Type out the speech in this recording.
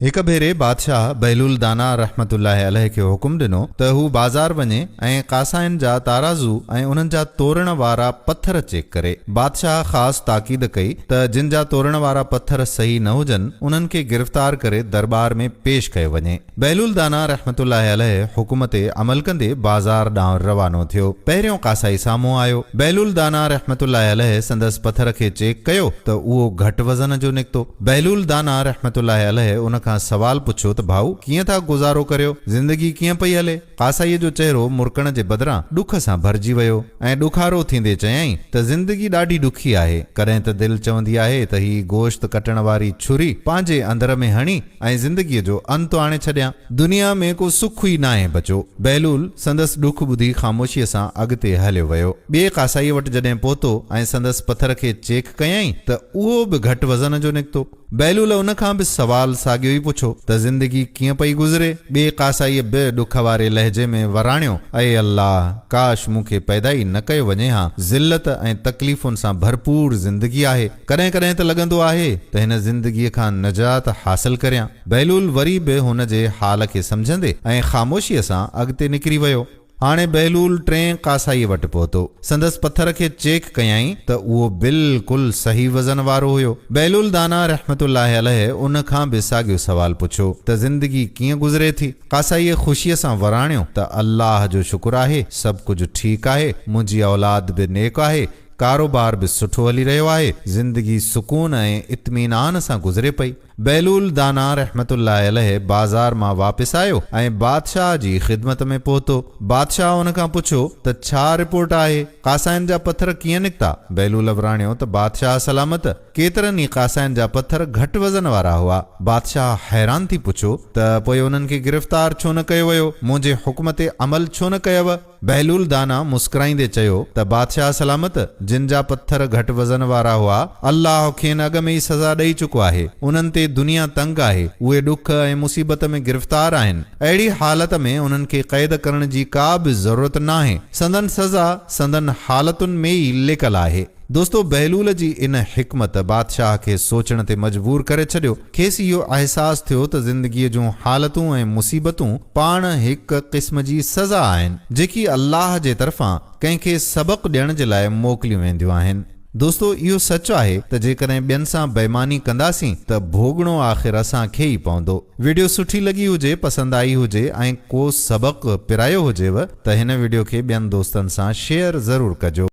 هڪ ڀيري بادشاهه بهلول دانا رحمة الله عليه کي حڪم ڏنو ته هو بازار وڃي ۽ قاصائن جا تارازو ۽ انهن جا تورڻ وارا پٿر چيڪ ڪري. بادشاهه خاص تاڪيد ڪئي ته جن جا تورڻ وارا پٿر صحيح نه هجن انهن کي گرفتار ڪري درٻار ۾ پيش ڪيو وڃي. بهلول دانا رحمة الله عليه حڪم تي عمل ڪندي بازار ڏانهن روانو ٿيو. پهريون قاصائي سامهون آيو. بهلول دانا رحمة الله عليه سندس پٿر کي چيڪ ڪيو ته اهو گهٽ وزن جو نڪتو. بهلول دانا رحمة الله عليه ان کان سوال پڇيو ته ڀائو ڪيئن ٿا گذارو ڪريو؟ زندگي ڪيئن پئي هلي؟ قاصائيء جو چهرو مرڪڻ جي بدران ڏک سان ڀرجي ويو ۽ ڏکارو ٿيندي چيائين ته زندگي ڏاڍي ڏکي آهي، ڪڏهن ته دل چوندي آهي ته هي گوشت ڪٽڻ واري ڇري پنهنجي اندر ۾ هڻي ۽ زندگيء جو انت آڻي ڇڏيان. دنيا ۾ ڪو سک ئي ناهي بچيو. بهلول سندس ڏک ٻڌي خاموشيء سان اڳتي هليو ويو. ٻئي قاصائيء وٽ جڏهن پهتو ۽ سندس پٿر کي چيڪ ڪيائين ته اهو به گهٽ وزن جو نڪتو. بهلول ان کان به سوال ساڳيو ئي پڇيو ته زندگي ڪيئن پئي گذري؟ ٻئي قاصائيء به ڏک واري لهجي ۾ وراڻيو، اي الله! ڪاش مون کي پيدا ئي نه ڪيو وڃي ها. ذلت ۽ تڪليفن سان ڀرپور زندگي آهي. ڪڏهن ڪڏهن ته لڳندو آهي ته هن زندگيء کان نجات حاصل ڪريان. بهلول وري به هن جي حال کي سمجهندي ۽ خاموشيء سان اڳتي نڪري ويو. هاڻي بهلول ٽئين قاصائيء وٽ پهتو. سندس پٿر کي چيڪ ڪيائين ته اهو بلڪل صحيح وزن وارو هيو. بهلول دانا رحمة الله عليه ان کان به ساڳيو سوال پڇيو ته زندگي ڪيئن گذري ٿي؟ قاصائيء خوشيء سان وراڻيو ته الله جو شڪر آهي سڀ ڪجهه ٺيڪ آهي، منهنجي اولاد به نيڪ آهي، ڪاروبار به سٺو هلي رهيو آهي، زندگي سڪون ۽ اطمينان سان گذري پئي. بهلول دانا رحمة الله عليه بازار مان واپس آيو ۽ بادشاهه جي خدمت ۾ پهتو. بادشاهه ان کان پڇيو ته ڇا رپورٽ آهي؟ قاصائن جا پٿر ڪيئن نڪتا؟ بهلول وراڻيو ته بادشاهه سلامت، ڪيترن ئي قاصائن جا پٿر گهٽ وزن وارا هئا. بادشاهه حيران ٿي پڇيو ته پوء انهن کي گرفتار ڇو نه ڪيو ويو؟ منهنجي حڪم تي عمل ڇو نه ڪيو؟ بهلول دانا مسڪرائيندي چيو ته بادشاهه سلامت، جن جا پٿر گهٽ وزن وارا هئا، الله کين اڳ ۾ ئي سزا ڏئي چڪو آهي. انهن تي دنيا تنگ آهي، اهي ڏک ۽ مصيبت ۾ گرفتار آهن. اهڙي حالت ۾ انهن کي قيد ڪرڻ جي ڪا به ضرورت ناهي. سندن سزا سندن حالتن ۾ ئي لڪل آهي. دوستو بهلول جي ان حڪمت بادشاهه کي سوچڻ تي مجبور ڪري ڇڏيو. کيس اهو احساس ٿيو ته زندگيء جون حالتون ۽ مصيبتون پاڻ هڪ قسم جي سزا آهن، جيڪي الله جي طرفان ڪنهن کي سبق ڏيڻ جي لاء موڪليون وينديون آهن. دوستو اهو سچ آهي ته جيڪڏهن ٻين سان بيماني ڪنداسين ته ڀوڳڻو آخر اسان کي ئي پوندو. وڊيو سٺي لڳي هجي، پسند آئي هجي ۽ ڪو سبق پرايو هجيو ته هن وڊيو کي ٻين دوستن سان شيئر ضرور ڪجو.